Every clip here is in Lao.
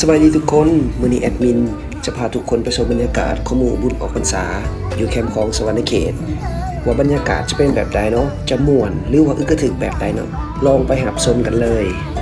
ສະບາຍດີທຸກຄົນ, ມື້ນີ້ແອດມິນຈະພາທຸກຄົນໄປຊົມບັນຍາກາດຂອງໝູ່ບຸນອອກພັນສາ ຢູ່ແຄມຂອງສະຫວັນນະເຂດ ວ່າບັນຍາກາດຈະເປັນແບບໃດເນາະ, ຈະມ່ວນ ຫຼືວ່າອຶກກະທຶກແບບໃດເນາະ, ລອງໄປຮັບຊົມກັນເລີຍ. ສະ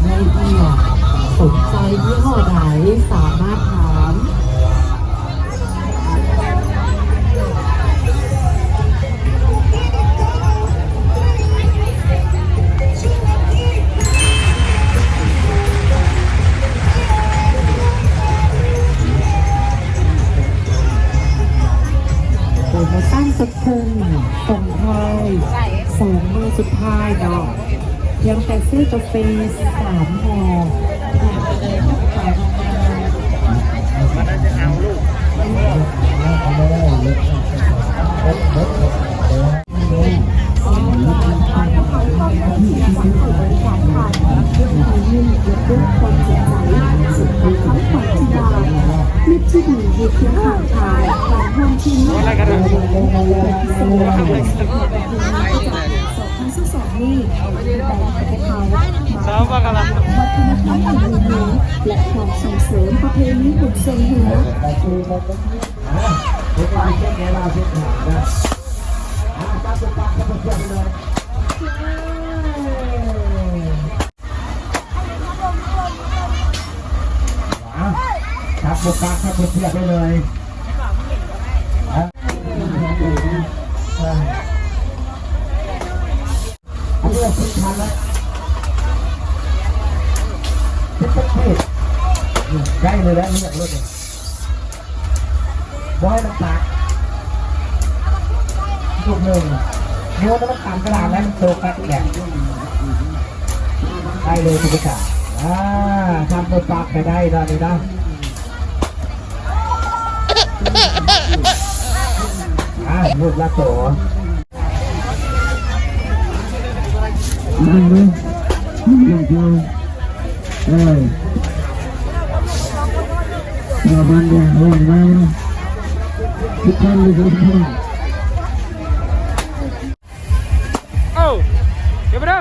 ລະອຽດ ສົນໃຈຍີ່ຫໍ້ໃດ ສາມາດຖາມ. ໂປຣໂມຊັນສຸດຄຸ້ມ ສົ່ງທ້າຍສອງມື້ສຸດທ້າຍເນາະ ພຽງແຕ່ຊື້ກາເຟສາມຫໍ່ ແຖມໄປແຖມມາ. ຈັບບໍ່ປາກ ຈັບບໍ່ເຊືອກໄດ້ເລີຍ. ອັນນີ້ເອົາຂຶ້ນຄັນແລ້ວ ເຮັດຈັກເພດ ໄດ້ເລີຍແຫຼະ ເລືອກເລີຍ ບໍ່ໃຫ້ມັນຕາກ ລູກໜຶ່ງ ໂຍນໃຫ້ມັນຕາມກະດານ ໃຫ້ມັນຕົກກັນແຫຼະ ໄດ້ເລີຍ ທຸກທ່ານ. ອ່າ ທຳຕົວປັກໄປໄດ້ຕອນນີ້ເນາະ. ອ່າ ລູກລະໂຕ ເອີຍ ເອົາມັນແດງຮ້ອນມາ ທຸກຄົນເລີຍ ທຸກຄົນ. ເອົາ ເກັບໄປເດີ.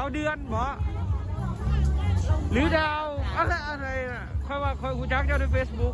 ດາວເດືອນບໍ ຫຼືດາວ ອະໄລ ອະໄລນະ? ຂ້ອຍວ່າຂ້ອຍຮູ້ຈັກເຈົ້າໃນເຟສບຸກ.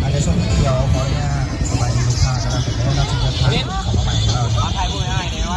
ອັນນີ້ ຊ່ວງທ່ຽວ ຂໍອະນຸຍາດສະບາຍດີລູກຄ້າ ກຳລັງຈະເດີນທາງເຂົ້າມາໃໝ່ເນາະ.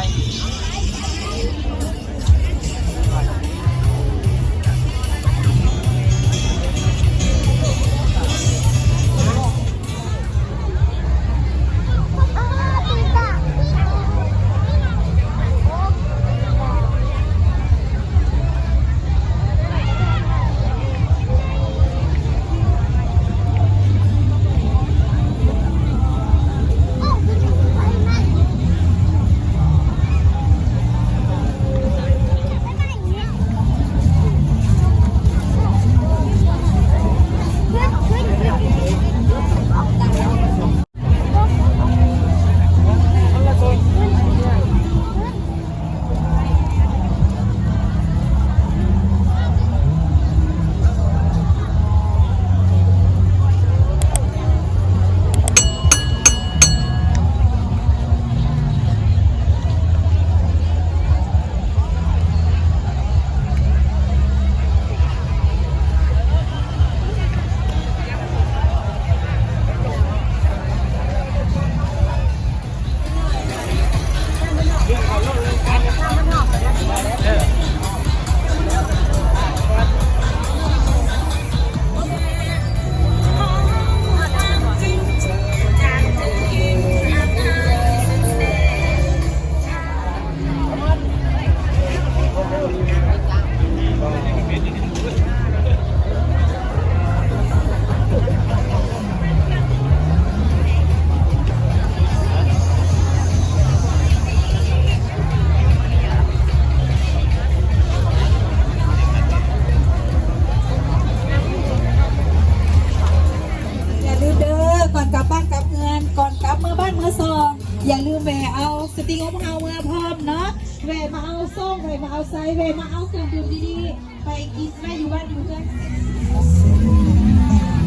ຢ່າລືມເດີ ກ່ອນກັບບ້ານກັບເຮືອນ ກ່ອນກັບເມືອບ້ານເມືອຊ່ອງ ຢ່າລືມແວ່ເອົາສະຕິງຂອງເຮົາເມືອພ້ອມເນາະ. ແວ່ມາເອົາໂຊກ ແວ່ມາເອົາໄຊ ແວ່ມາເອົາເຄື່ອງດື່ມດີໆ ໄປກິນໄວ້ຢູ່ບ້ານຢູ່ເຮືອນ.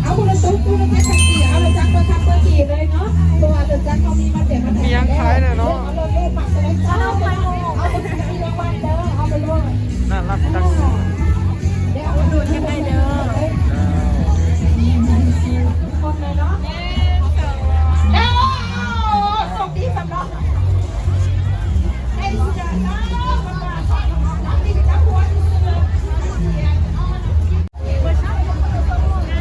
ເອົາຄົນລະຕຸກ ຄົນລະຈັກ ຄັນຂີ່ ເອົາລົດຈັກເບິ່ງຄັນເບິ່ງຂີ່ເລີຍເນາະ ເພາະວ່າລົດຈັກເຮົາມີມາແຕ່ມາແຕ່ ມີຫຍັງຂາຍແດ່ເນາະ? ເອົາລົດເລີຍ ມັກໂຕໃດເອົາ ເອົາໂຕໃດ ມີລາງວັນເດີ ເອົາໄປໂລດ. ໜ້າລັກຈັງ. ເດີ ເອົາລົດເຮັດໄດ້ເດີ. ຄົນເລີຍເນາະ. ໂຊກດີສຳລັບ ເ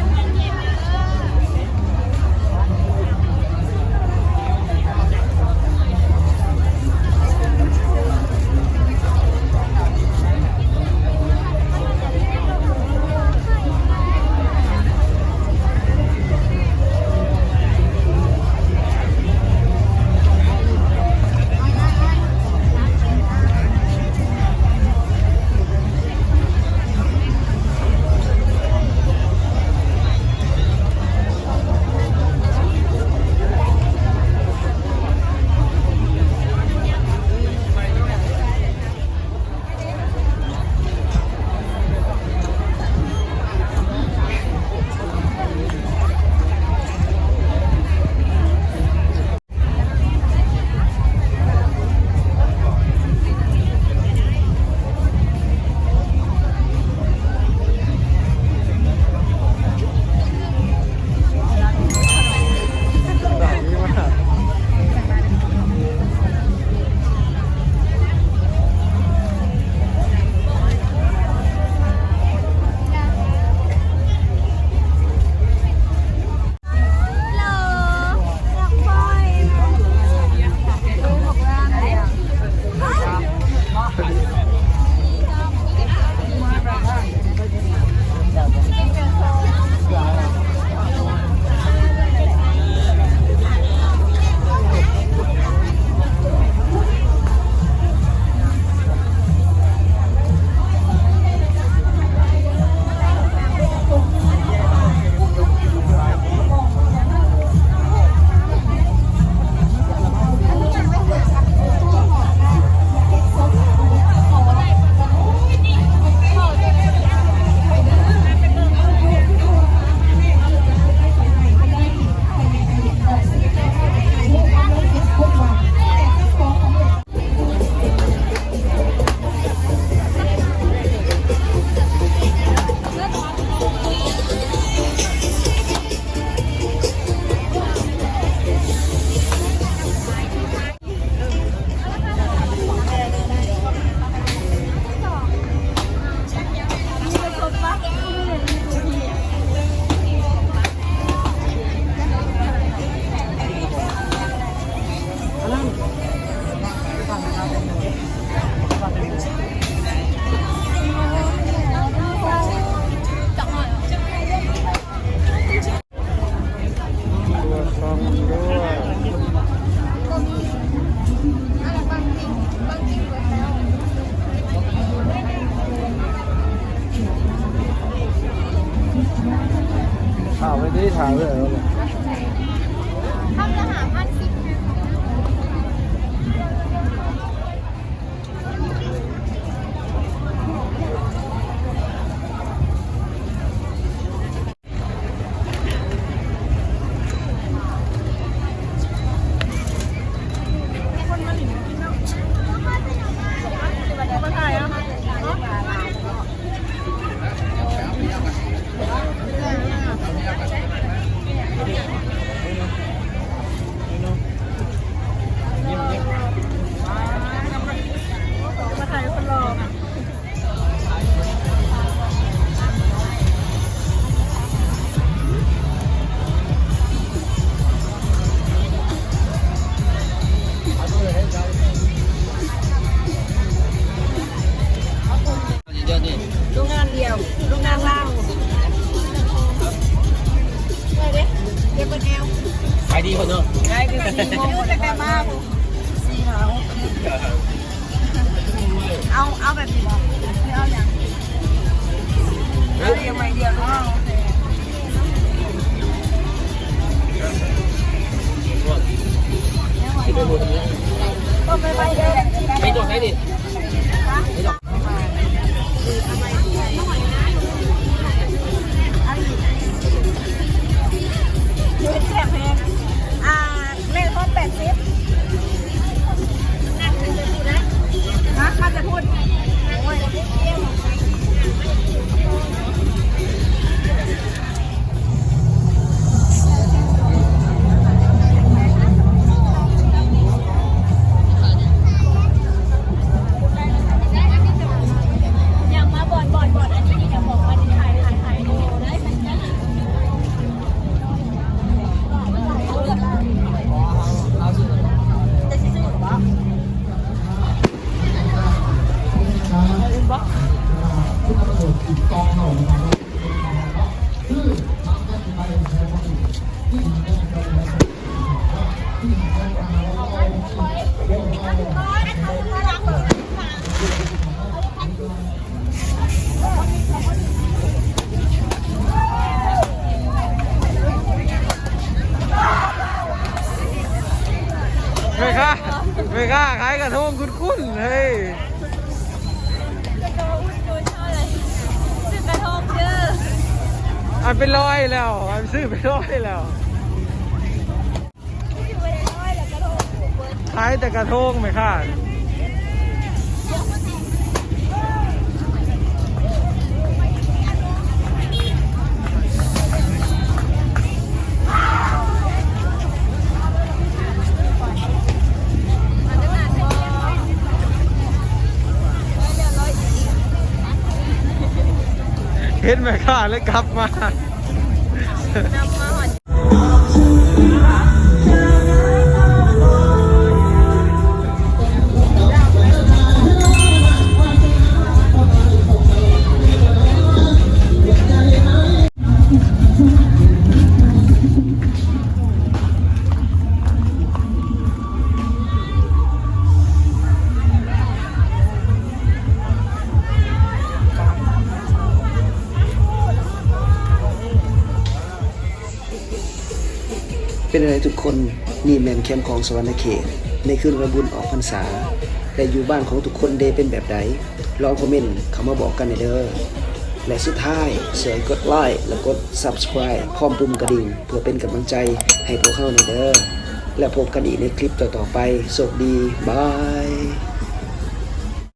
ໄດ້ຖາມເລີຍ. ໂຮງງານດຽວ ໂຮງງານລາວ. ໄປເດ້ ເກັບເບິດແນວ. ຂາຍດີເພິ່ນເນາະ. ຂາຍດີ ສີ່ໂມງ ແຕ່ມາ ສີ່ ຫ້າ ຫົກ ເຈັດ. ເອົາ ເອົາແບບນີ້ບໍ່ ຫຼືເອົາຫຍັງ? ເອົາດຽວໃໝ່ດຽວ. ອໍ ໂອເຄ. ໄປດອກໄດ້ດິ. ແຊບແຮງ. ອ່າ ແມ່ນຮອດແປດສິບ. ຮະ ມາແຕ່ພຸ້ນ. ໂອ້ຍ ແມ່ຄ້າ ແມ່ຄ້າຂາຍກະທົງຄຸ້ນໆ ເຮີ້ຍ. ຊື້ກະທົງເດີ. ອັນເປັນຮ້ອຍແລ້ວ ອັນຊື້ເປັນຮ້ອຍແລ້ວ. ຂາຍແຕ່ກະທົງແມ່ຄ້າ. ເຫັນແມ່ຄ້າເລີຍກັບມາ. ເປັນຈັ່ງໃດທຸກຄົນ? ນີ້ແມ່ນແຄມຂອງສະຫວັນນະເຂດ ໃນຄືນວັນບຸນອອກພັນສາ ແລະ ຢູ່ບ້ານຂອງທຸກຄົນເດເປັນແບບໃດ? ລອງຄອມເມັນເຂົ້າມາບອກກັນແດ່ເດີ. ແລະ ສຸດທ້າຍ ຊ່ວຍກົດໄລ ແລະ ກົດ Subscribe ພ້ອມປຸ່ມກະດິ່ງ ເພື່ອເປັນກຳລັງໃຈໃຫ້ພວກເຮົາແດ່ເດີ. ແລະ ພົບກັນອີກໃນຄລິບຕໍ່ໆໄປ. ໂຊກດີ. ບາຍ.